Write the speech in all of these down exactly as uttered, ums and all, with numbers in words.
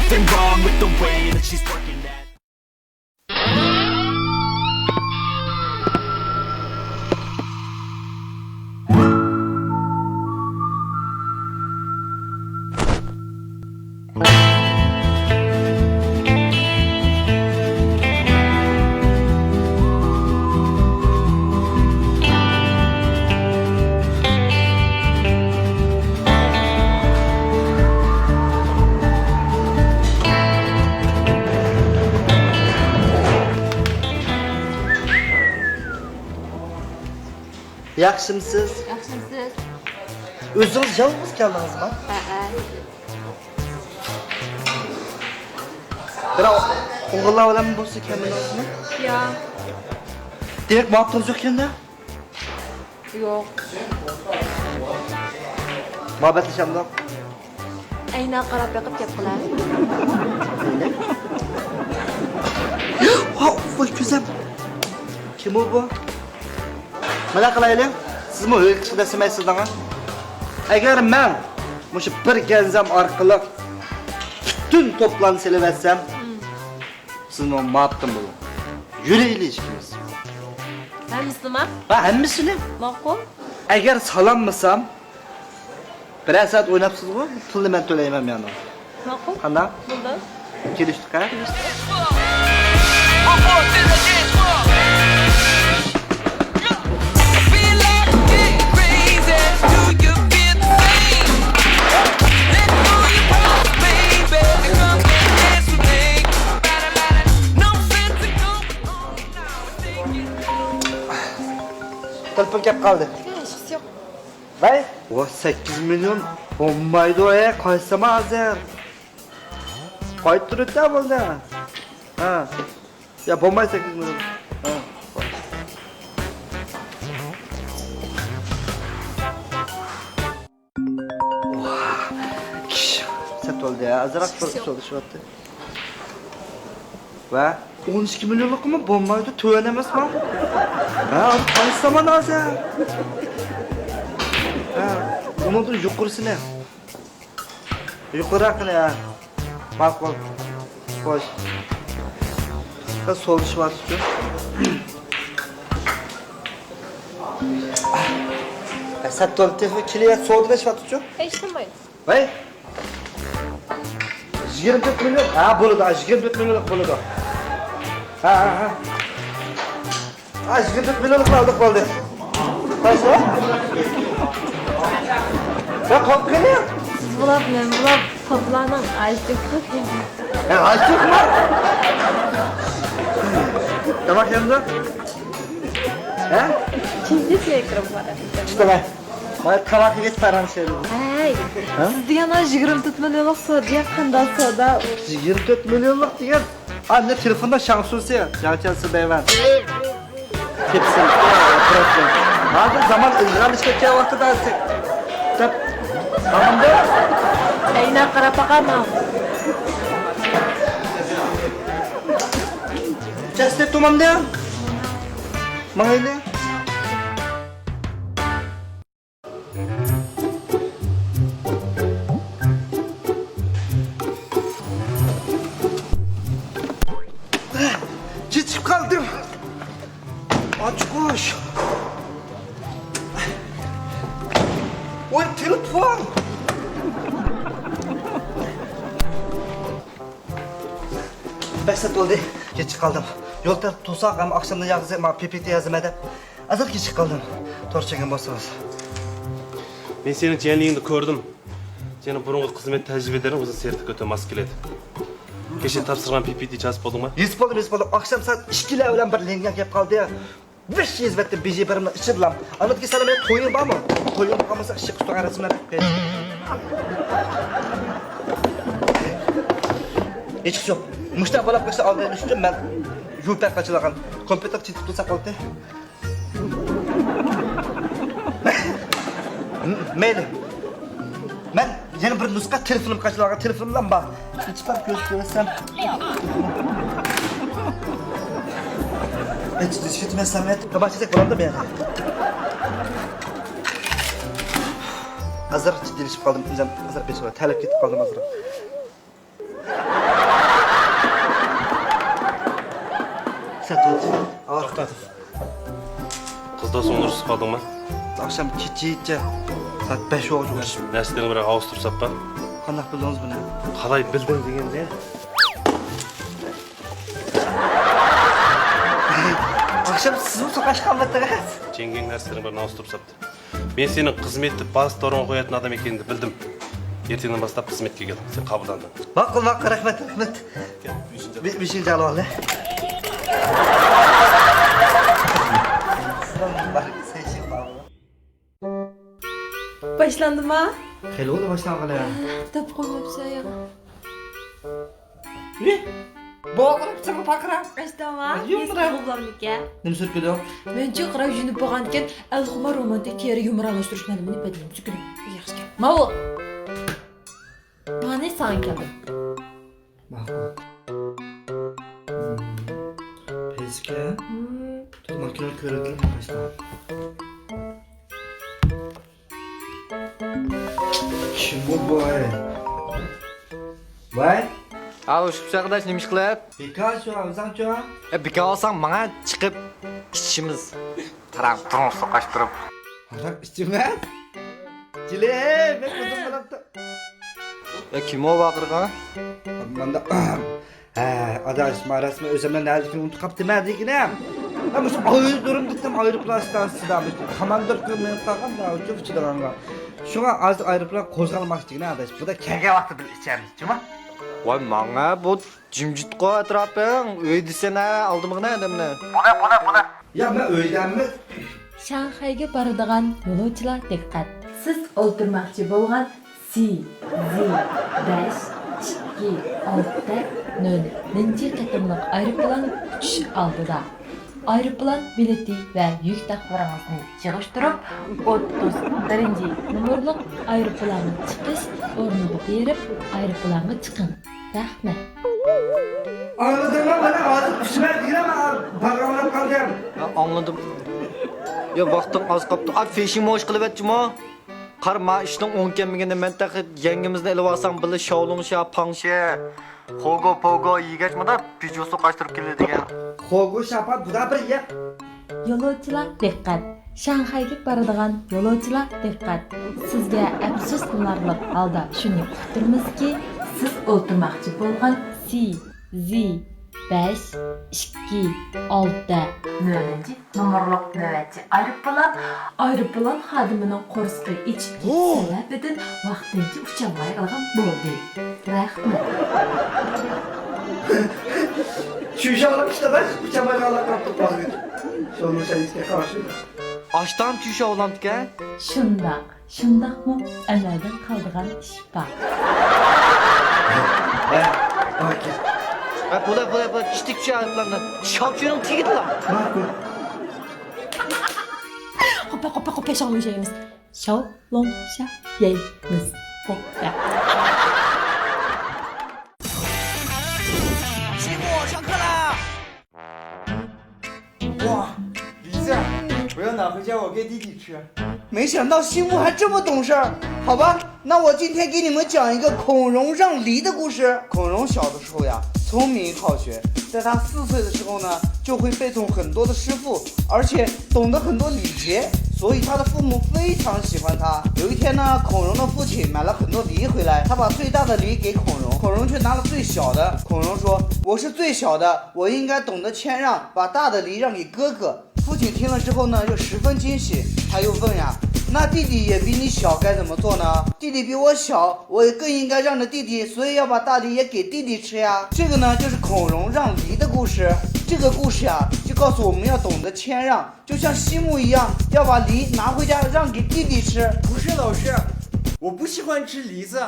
Nothing wrong with the way that she's working that. ياخشىمسىز؟ ياخشىمسىز؟ ئۆزىڭىز يالغۇز كەلدىڭىزمۇ؟ ھەئە. بىراق ئوغۇللار بىلەن بولسا كەلمىدىڭىزمۇ؟ ياق. دېمەك، مۇھەببىتىڭىز يوق ئىكەن-دە؟ يوق. مۇھەببەتلىشەمدۇق؟ ئەينەن قاراپ بېقىپ گەپ قىلە. ۋاي، كۆزۈم. كىم ئۇ بۇ؟ مانا قىلايلى، سىزمۇ ھۆل قىلىشقا دەسسىمەيسىز دەڭا. ئەگەر مەن مۇشۇ بىر گەنزەم ئارقىلىق پۈتۈن توپلارنى سېلىۋەتسەم، سىزمۇ مۇھەببىتىم بولۇڭ. يۈرەيلى ئىككىمىز. ھەممىسىنىما؟ ھە، ھەممىسىنى. ماقۇل. ئەگەر سالالمىسام، بىرەر سائەت ئويناپسىزغۇ، پۇلنى مەن تۆلەيمەن يەنە. ماقۇل. قانداق؟ بولدى. كېلىشتۇق ھە؟ كېلىشتۇق. تېلېفون كەپ قالدى. ھېچقىسى يوق. ۋاي، ۋا، سەككىز مىليون بولمايدۇ، ئەي، قايسىما ھازىر؟ قايتۇرۇۋېتە بولدى. ھە. يا، بولماي سەككىز مىليون. ھە. ۋا، كىش، سەت بولدى، ھە. ئازراق بىر سولىشىۋاتتى. ۋە ئون ئىككى مىليونلۇقمۇ بولمايدۇ، تۆۋەن ئەمەسما؟ ھە، قايسى زامان ھازىر؟ ھە، ئۇنىڭدىن يۇقىرىسىنى. يۇقىرىراقىنى، ھە. ماقۇل. خوش. بىر سولىشىۋاتىدۇ. ھە، سەت بولدى، تېلېفون كېلىۋاتىدۇ، سودىلىشىۋاتىدۇ. ھېچ قىلمايدۇ. ۋەي! يىگىرمە تۆت مىليون؟ ھە، بولىدۇ، يىگىرمە تۆت مىليونلۇق بولىدۇ. ھە، ھە، ھە. ھە، يىگىرمە تۆت مىليونلۇقنى ئالدۇق، بولدى. قايسى؟ يا، قاپقىنى. سىز بۇلاپ، مەن بۇلاپ، توپلارنىڭ ئايچىقى. ھە، ئايچىقمۇ؟ تاماق يەمدۇ؟ ھە؟ چىنجىس يەكرىم بار. ئىشتىمە. مانا تاماق يېگەچ پاراڭ شەيلىدى. ھەي، ھە؟ سىز دېگەن ئانا يىگىرمە تۆت مىليونلۇق سودا، قانداق سودا؟ يىگىرمە تۆت مىليونلۇق دېگەن. ئا، مەن تېلېفوندا شاڭسۇسى، ياڭچيەنسى دەيمەن. تېپسىن. ھازىر زامان ئىلغارلىشىپ كەتكەن ۋاقتىدا دەپ. ماڭدى. ئەينەن قاراپ باقامەن. جەستە تۇمامدى. ماڭايلى. كېچىكىپ قالدىم. ئاچقۇچ. ۋاي، تېلېفون. بەك سەت بولدى. كېچىكىپ قالدىم. يول تۇرساق ھەم ئاخشامدا يازدى، ماڭا پى پى تى يازىمەن دەپ. ئازراق كېچىكىپ قالدىم. توغرا چۈشەنگەن بولسىڭىز. مەن سېنىڭ جىيەنلىكىڭنى كۆردۈم. سېنىڭ بۇرۇنقى خىزمەت تەجرىبىلىرىڭ ئۆزىنىڭ سېرتىفىكاتىغا ماس كېلىدۇ. كېچە تاپشۇرغان پى پى تى يازىپ بولدۇڭمۇ؟ يېزىپ بولدۇم، يېزىپ بولدۇم. ئاخشام سائەت ئىككىلەر بىلەن بىر لېڭگەن كەپ قالدى. ۋىش يېزىۋەتتىم بىجى بىرىمنىڭ ئىچىدىلام. ئانىدىكى سەلەم تويۇڭ بارمۇ؟ تويۇڭ قالمىسا ئىششىق ئۇستىغا رەسىملەر. ھېچقىسى يوق. مۇشۇنداق بولاپ قالسا ئالدىن ئۈچتىن مەن يۇپەن قاچىلىغان كومپيۇتېر چېتىپ تۇرسا قالدى. مەيلى. مەن يەنە بىر نۇسخا تېلېفونۇم قاچىلانغان تېلېفونۇم بار. ئېچىپ كۆرسىتىۋەتسەم. ئېچىپ كېتىۋەتسەم، تاماشا چېكىپ بولامدۇ مەن؟ ئازراق جىددىيلىشىپ قالدىم، ئۆزۈم ئازراق بېشىغا تەلەپ كېتىپ قالدىم ئازراق. سوڭدۇرۇپ قالدىڭمۇ؟ ئاخشام كېچىچە سائەت بەش بولغۇچە ئۇرۇشۇپ. نەرسىلىرىڭنى بىر ئاۋۇشتۇرۇپ ساپلا. قانداق بىلدىڭىز بۇنى؟ قالاي بىلدىڭ دېگەندە. ئاخشام سىزمۇ سوقاشقانمىدىڭىز؟ جېڭگەڭ نەرسىلىرىڭنى بىر ئاۋۇشتۇرۇپ ساپتى. مەن سېنىڭ خىزمەتتە باس تورۇڭغا قوياتىن ئادەم ئىكەننى بىلدىم. ئەتىدىن باشلاپ خىزمەتكە كەل. سەن قابۇللاندىڭ. ماقۇل، ماقۇل، رەھمەت، رەھمەت. بى-، بېشىنچى ئەھۋالنى. باشلاندىما؟ خېلى بولدى باشلانغىلى. تاپقۇم يوقسا يا. ۋى، بوغۇرۇپ چىڭ پاقىراپ. ئەستاما، يۇمرا. يېسىلىغۇبلامدىكەن. نېمە سۈركىدىڭ؟ مەنچۇ قىراي يۈنۈپ بولغاندىكەن، ئەلخۇمار رومانتىك تېئورىيە يۇمرانلاشتۇرۇش مەلۇمىنى بەدىلىم سۈكۈنۈم. ياخشىكەن. ماۋۇ. مانى ساڭا كەلدىم. ماقۇل. پەيزىكە. تۇرما كىنو كۆرۈۋېتىلىپ باشلا. كىم بۇ بوي؟ ۋاي. ئاۋۇ شۇپشاقداش نېمە ئىش قىلىپ؟ بىكار شۇ، ئۆزۈڭچۇ؟ ئە، بىكار بولساڭ ماڭا چىقىپ ئىچىمىز. تاراڭ تۇرۇڭ سوقاشتۇرۇپ. ھاراق ئىچىمەن. جىلى، بەك ئۇزۇن بولۇپتۇ. ئە، كىم ئۇ ۋارقىرىغان؟ ماندا، ھە، ئاداش، ما رەسمىي ئۆزۈمنىڭ نەدىكىنى ئۇنتۇپ قاپتىمەن دېگىنىم. ھە، مۇشۇ ئايرودروم دېسەم، ئايروپىلان ئىستانسىسىدا مۇشۇ كاماندىركا مېڭىپ قالغان، ئۇچۇپ ئۇچىدىغانغا. شۇڭا ھازىر ئايروپىلان قوزغالماقچىكىنە، ئاداش. بۇدا كەلگەن ۋاقتىدا بىللە ئىچەرمىز، جۇمۇ؟ ۋاي، ماڭا بۇ جىمجىتقۇ ئەتراپىڭ، ئۆيدىسەن ھە، ئالدىمىغىنە ئادەمنى. بۇنى، بۇنى، بۇنى. يا، مەن ئۆيدەممەن. شاڭخەيگە بارىدىغان يولۇچىلار دىققەت! سىز ئولتۇرماقچى بولغان سى زى بەش ئىككى ئالتە نۆلىنچى قېتىملىق ئايروپىلان ئۇچۇش ئالدىدا. ئايروپىلان بېلىتى ۋە يۈك داقلىرىڭىزنى يىغىشتۇرۇپ، ئوتتۇز بىرىنچى نومۇرلۇق ئايروپىلانغا چىقىش ئورنىغا بېرىپ، ئايروپىلانغا چىقىڭ. رەھمەت. ئاڭلىدىڭمۇ؟ مانا ھازىر ئۈچ مەن دېگىنە مانا بارغانلاپ قالدىم. ھە، ئاڭلىدىم. يا، ۋاقتىڭ ئاز قاپتۇ. ئا، فېشىڭمۇ ئىش قىلىۋەتچىمۇ؟ قارا، ما ئىشنىڭ ئوڭ كەلمىگىنى مەن تېخى يەڭگىمىزنى ئېلىۋالسام، بىللە شاۋلۇڭشا، پاڭشى، خوگو، پوگو يېگەچ مۇدا پىجۇ سوقاشتۇرۇپ كېلىدىكەن. خوگو شاپا بۇدا بىر يەپ. يولۇچىلار دىققەت! شاڭخەيگە بارىدىغان يولۇچىلار دىققەت! سىزگە ئەپسۇسلىنارلىق ھالدا شۇنى ئۇقتۇرىمىزكى، سىز ئولتۇرماقچى بولغان سى زى بەش ئىككى ئالتە نۆلىنچى نومۇرلۇق نۆۋەتچى ئايروپىلان، ئايروپىلان خادىمىنىڭ قورسىقى ئېچىپ كېتىش سەۋەبىدىن ۋاقتىنچە ئۇچالمايدىغان بولدى. رەھمەت. چۈشەنمەي قالدىم. شۇنىڭ ئۈچۈن قارشى. ئاشتان چۈشەۋالامدىكەن. شۇنداق. شۇنداقمۇ ئەمەلدىن قالىدىغان ئىش بار. ھە، باركەن. ھە، بولە، بولە، بولە، كىشتىك چۈشەۋاتقاندا. شاۋچىنىڭ تېگىدىلا. ماقۇل. قوپە، قوپە، قوپە، شاۋلۇڭشا يەيمىز. شاۋلۇڭشا يەيمىز. قوپە. 哇，李子，我要拿回家，我给弟弟吃。没想到西木还这么懂事儿。好吧，那我今天给你们讲一个孔融让梨的故事。孔融小的时候呀，聪明好学，在他四岁的时候呢，就会背诵很多的诗赋，而且懂得很多礼节，所以他的父母非常喜欢他。有一天呢，孔融的父亲买了很多梨回来，他把最大的梨给孔融，孔融却拿了最小的。孔融说：“我是最小的， 我应该懂得谦让，把大的梨让给哥哥。”父亲听了之后呢，又十分惊喜，他又问呀：“那弟弟也比你小，该怎么做呢？”“弟弟比我小，我也更应该让着弟弟，所以要把大梨也给弟弟吃呀。”这个呢，就是孔融让梨的故事。这个故事呀，就告诉我们要懂得谦让，就像西木一样，要把梨拿回家让给弟弟吃。不是，老师，我不喜欢吃梨子。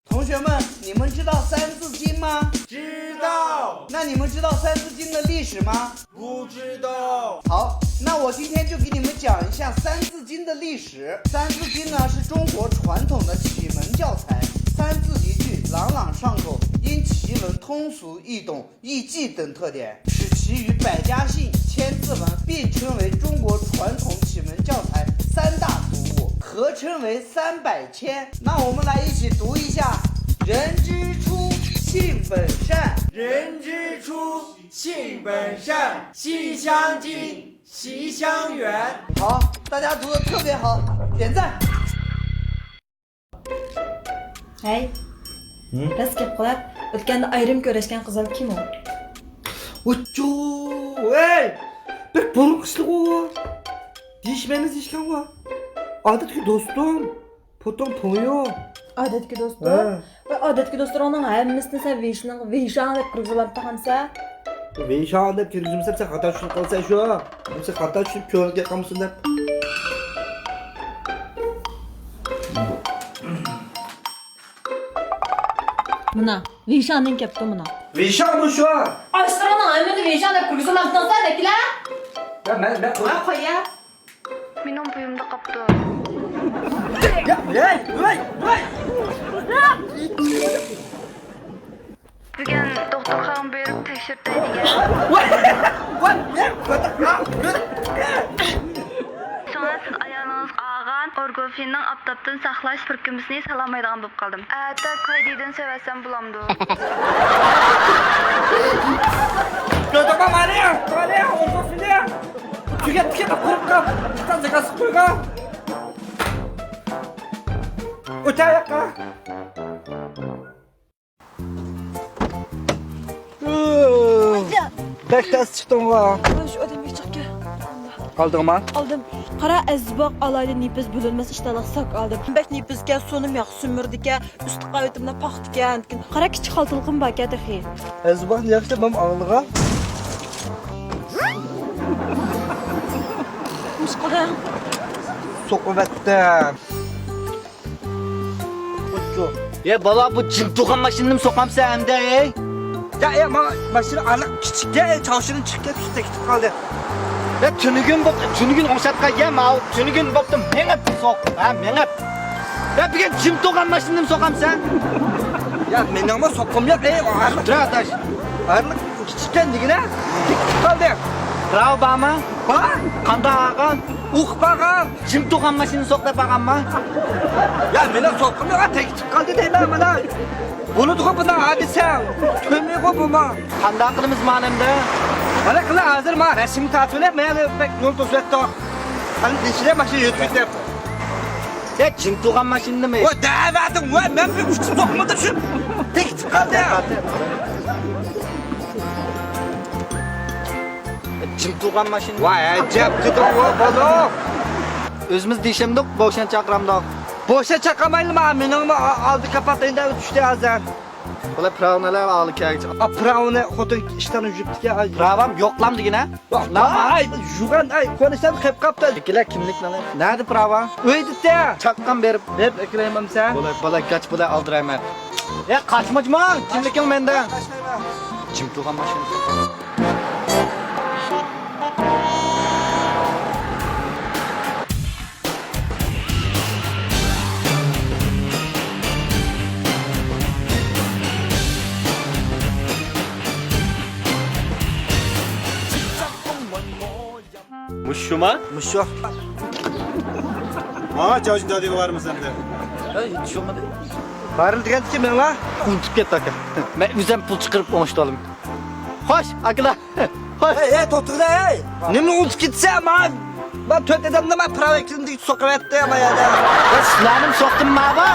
同学们，你们知道三字经吗？知道。那你们知道三字经的历史吗？不知道。好，那我今天就给你们讲一下三字经的历史。三字经呢，是中国传统的启蒙教材，三字一句，朗朗上口，因其文通俗易懂， 易记等特点，使其与百家姓、千字文并称为中国传统启蒙教材三大读物，合称为三百千。那我们来一起读一下：人之初，性本善，人之初，性本善，性相近，习相远。好，大家读的特别好，点赞。ھەي، ھىم؟ راست گەپ قىلە، ئۆتكەندە ئايرىم كۆرۈشكەن قىزلار كىم ئۇ؟ ۋۇچۇ، ھەي، بەك بۇرۇنقى ئىشلىغۇ. دېيىشمەيمىز دېيىشكەنغۇ. ئادەتتىكى دوستۇم. پۇتۇڭ پۇڭيۇ. ئادەتتىكى دوستۇم؟ ھە. ۋە ئادەتتىكى دوستلىرىڭنىڭ ھەممىسىنى سەن ۋېيشىنىڭ، ۋېيشاڭ دەپ كىرگۈزۈۋالامتىغانسەن؟ ۋېيشاڭ دەپ كىرگۈزمىسەم، سەن خاتا چۈشىنىپ قالسەن شۇ. سەن خاتا چۈشىنىپ كۆڭلۈڭگە كەپ قالمىسۇن دەپ. مانا، ۋېيشاڭدىن كەپتۇ مانا. ۋېيشاڭمۇ شۇ؟ ئاشلىرىڭنىڭ ھەممىنى ۋېيشاڭ دەپ كىرگۈزۈۋالامتىغانسەن، ۋەكىلە؟ يا، مەن، مەن ۋاي، قوي يا. مېنىڭ بويۇمدا قاپتۇ. يا، ۋاي، ۋاي، ۋاي. بۈگۈن دوختۇرخانىغا بېرىپ تەكشۈرتەي دېگەن. ۋاي، ۋاي، ۋاي. شۇڭا سىز ئايالىڭىزغا ئالغان ئورگوفىننىڭ ئاپتاپتىن ساقلاش پۈركۈمىسىنى سالالمايدىغان بولۇپ قالدىم. ئەتە كايدىدىن سېۋەتسەم بولامدۇ؟ كۆردۈڭمۇ مانى؟ مانى، ئورگوفىننى. تۈگەت، تۈگەت، قۇرۇپ قال. ئىككى تال زاكاز قويغان. ئۆتە ياققا. بەك تەس چىقتىڭغۇ. شۇ ئادەم بەك چىقكەن. ئالدىڭما؟ ئالدىم. قارا، ئەزىز باق، ئالايدى نېپىز بۆلۈنمەس ئىشتانلىق ساك ئالدىم. بەك نېپىزكەن، سۇنۇم ياخشى سۈمۈرىدىكەن، ئۈستى قەۋىتىملا پاختىكەن. قارا، كىچىك خالتىلىقىم باركەن تېخى. ئەزىز باقنى ياخشى مەن ئاڭلىغان. مۇشقىدىن. سوقۇۋەتتىم. ئوچۇ. يا بالا، بۇ جىم تۇرغان ماشىنىنىمۇ سوقامسەن ئەمدى، ھەي؟ يا، يا، ما-، ماشىنا ئارىلىق كىچىككەن، ئەي، چاۋشىنىڭ چىقىپ كېتىپ كېتىپ قالدى. يا، تۈنۈگۈن بوپتۇ، تۈنۈگۈن ئوڭشاتقان يەم، ئاۋۇ تۈنۈگۈن بوپتۇ، مېڭىپ سوق، ھە، مېڭىپ. يا، بۈگۈن جىم تۇرغان ماشىنىنىمۇ سوقامسەن؟ يا، مېنىڭمۇ سوققۇم يوق، ئەي، ئارىلىق. تۇر، ئاداش. ئارىلىق كىچىككەن دېگىنە، كېتىپ قالدى. پىراۋا بارمۇ؟ بار. قانداق ئالغان؟ ئۇقۇپ ئالغان. جىم تۇرغان ماشىنا سوق دەپ ئالغانما؟ يا، مېنىڭ سوققۇم يوق، تېگىپ قالدى دەيمەن مانا. بولىدىغۇ بۇنداق ھادىسە. تۆمىغۇ بۇمۇ. قانداق قىلىمىز مانا ئەمدى؟ مانا قىلە ھازىر ما رەسىمنى تارتىۋېلىپ، مەن بەك يول توسۇۋەتتۇق. قېنى دېسىلە ماشىنا يۆتكىدەپ. يا، جىم تۇرغان ماشىنىنىمۇ؟ ۋاي، دەۋەردىم، ۋاي، مەن بىر ئۇچۇپ سوقمىدىم شۇ. تېگىپ قالدى. جىم تۇرغان ماشىنا. ۋاي، ئەجەب دېدىڭ، ۋا بالا. ئۆزىمىز دېيىشەمدۇق، بوشان چاقىرامدۇق. بوشان چاقىرمايلىما، مېنىڭمۇ ئا-، ئالدى كاپات ئەينەك چۈشتى ھازىر. بۇلار پىراۋنىلەر ئالدى كەلگۈچى. ئا، پىراۋنى خوتۇن ئىشتان يۇيۇپتىكەن، ئاي. پىراۋام يوقلام دېگىنە. ۋاي، ئاي، يۇغان، ئاي، كونىسان قېپ قاپتۇ. ئىككىلە كىملىك نېمە؟ نەدە پىراۋا؟ ئۆيدىتە. چاققان بېرىپ. بېرىپ ئەكىرەيمەمسەن؟ بولاي، بولاي، كاچ بولاي، ئالدىرايمەن. يا، قاچمىجما، كىملىكىڭ مەندە. جىم تۇرغان ماشىنا. مۇشۇما؟ مۇشۇ. ماڭا جاۋجىن دادىغا بارمىسەن دە. ھەي، يېتىشەلمىدى. بارىل دېگەنتىكى مەن ۋە. ئۇنتۇپ كەتتى ئاكا. مەن ئۆزۈم پۇل چىقىرىپ ئوڭشىتىۋالىمەن. خوش، ئاكىلار. خوش. ھەي، ھەي، توختىغىلە، ھەي. نېمىنى ئۇنتۇپ كېتىسەن، ماڭا؟ مانا تۆت ئادەمنى مانا پىراۋا ئەكىردىم دېگۈچە سوقۇۋەتتى، مانا يەردە. يا، سىلەرنىمۇ سوقتۇم مانا.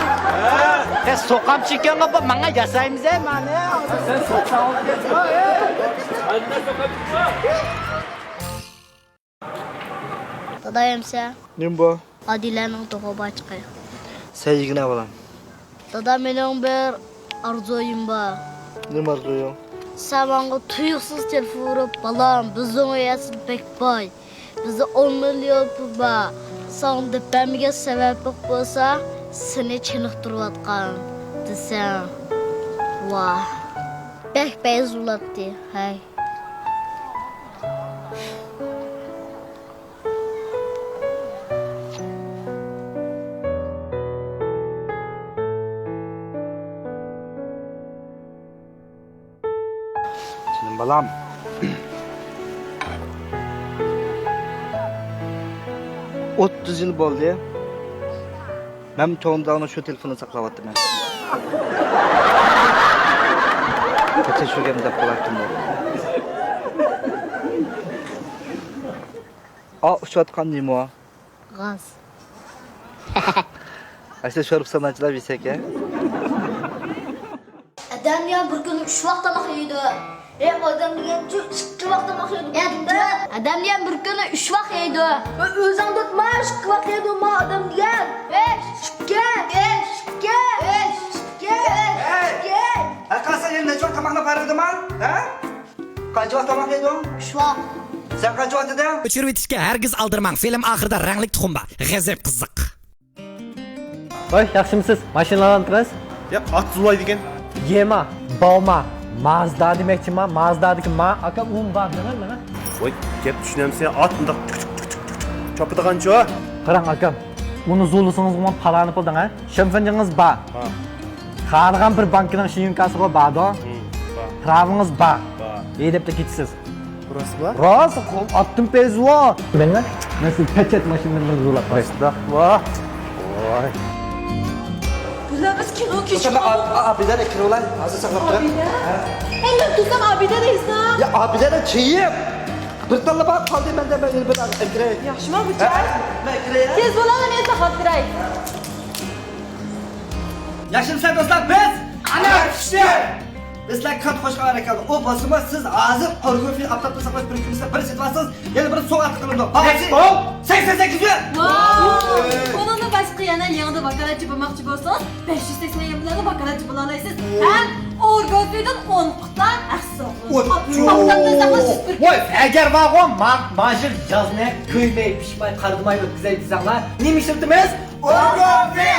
ھە. يا، سوقامچىكەن، بۇ ماڭا ياسايمىز، ھەي، مانا. سەن سوقساڭ. دادا ئەمسە. نېمە بۇ؟ ئادىلەنىڭ تۇغۇلغان چېقى. سەن يېگىنە بالام. دادا، مېنىڭ بىر ئارزۇيۇم بار. نېمە ئارزۇيۇڭ؟ سەن ماڭا تۇيۇقسىز تېلېفون ئۇرۇپ، بالام، بىزنىڭ ئۆي ئەسلى بەك باي. بىزدە ئون مىليون پۇل بار. ساڭا دەپ بەرمىگەن سەۋەبلىك بولسا، سېنى چېنىقتۇرۇۋاتقان دېسەڭ. ۋاھ، بەك پەيز بولاتتى، ھەي. جېنىم بالام. ئوتتۇز يىل بولدى. مەن چوڭ داداڭنىڭ شۇ تېلېفونىنى ساقلاۋاتىمەن. شۇ گەپنى دەپ قالاتتىم. ئا، ئۇچۇۋاتقان نېمە؟ غاز. ئەسلى شورپا سالمايچىلار يېسەك ھە. ئادەم دېگەن بىر كۈنى ئۈچ ۋاق تاماق يەيدۇ. ھە، ئادەم دېگەنچۇ ئىككى ۋاق تاماق يەيدۇ. ئادەم دېگەن بىر كۈنى ئۈچ ۋاق يەيدۇ. ئۆزۈڭ تۇتما، ئىككى ۋاق يەيدۇ ما ئادەم دېگەن. ئىككى، ئىككى، ئىككى، ئىككى. ھەي! ھەققاسەن يەنە نەچچە ۋاق تاماقنى پارىدىما؟ ھە؟ قانچە ۋاق تاماق يەيدۇ؟ ئۈچ ۋاق. سەن قانچە ۋاق دېدىڭ؟ ئۆچۈرۈۋېتىشكە ھەرگىز ئالدىرىماڭ، فىلىم ئاخىرىدا رەڭلىك تۇخۇم بار. غەزەپ قىزىق. ۋاي، ياخشىمۇسىز؟ ماشىنىلارنى ئالدىڭىز؟ ياق، ئات زۇۋاي دېگەن. يېما، باۋما، مازدا دېمەكچىما، مازدادىكى ما، ئاكا، ئۇم بار دېمەڭ ماڭا. ۋاي، گەپ چۈشىنەمسەن؟ ئات مۇنداق چاپىدىغانچۇ؟ قاراڭ، ئاكام، ئۇنى زۇۋلىسىڭىزغۇ پالانى پۇلدىڭ، ھە؟ شېنفېنجىڭىز بار. ھا. خالىغان بىر بانكىنىڭ شىنكاسىغۇ باردۇ. ھىم، بار. پىراۋىڭىز بار. بار. ھەيدەپلا كېتىسىز. راستمۇ؟ راست، ئاتتىن پەيزىۋا. مەن، مەن سىزنى پەچەت ماشىنىدىن بىر زۇۋلاپ قوياي. ئەستەغپۇرۇللا. ۋاي. بۇلار بىز كىنو كېچىپ قالدۇق. ئابىدە كىرولاي، ھازىر ساقلاپ تۇرۇڭ. ئابىدە؟ ھە؟ ئەي، مەن تۇرسام ئابىدە دەيسەن. يا، ئابىدە دە كېيىپ. بىر تاللا بار قالدى مەندە، مەن بىر ئەكىرەي. ياخشىمۇ بۇ چاي؟ مەن ئەكىرەي. تېز بولۇڭ، مەن ساقلاپ تۇراي. ياخشىمۇسىلەر دوستلار، بىز ئانا كۈچى! بىز سىلەرگە كاتتا خوش خەۋەر ئەكەلدۇق. ئۇ بولسىمۇ سىز ھازىر ئورگروفىل ئاپتاپتا ساقلاش بىر كۈنىسىدە بىر سېتىۋالسىڭىز، يەنە بىر سوۋغاتلىق قىلىنىدۇ. باھاسى سەكسەن سەككىز يۈەن! ۋاو! ئۇنىڭدىن باشقا يەنە يېڭىدا ۋاكالەتچى بولماقچى بولسىڭىز، بەش يۈز سەكسەن يۈەن بىلەن ۋاكالەتچى بولالايسىز. ھەم ئورگروفىلدىن ئون قۇتا ئەخسىز سوۋغا. ئاپتاپتا ساقلاش بىر كۈن. ۋاي، ئەگەر بارغۇ، ما-، مانا شۇ يازنى كۆيمەي، پىشماي، قارىدىماي ئۆتكۈزەي دېسەڭلار، نېمە ئىشلىتىمىز؟ ئورگروفىل!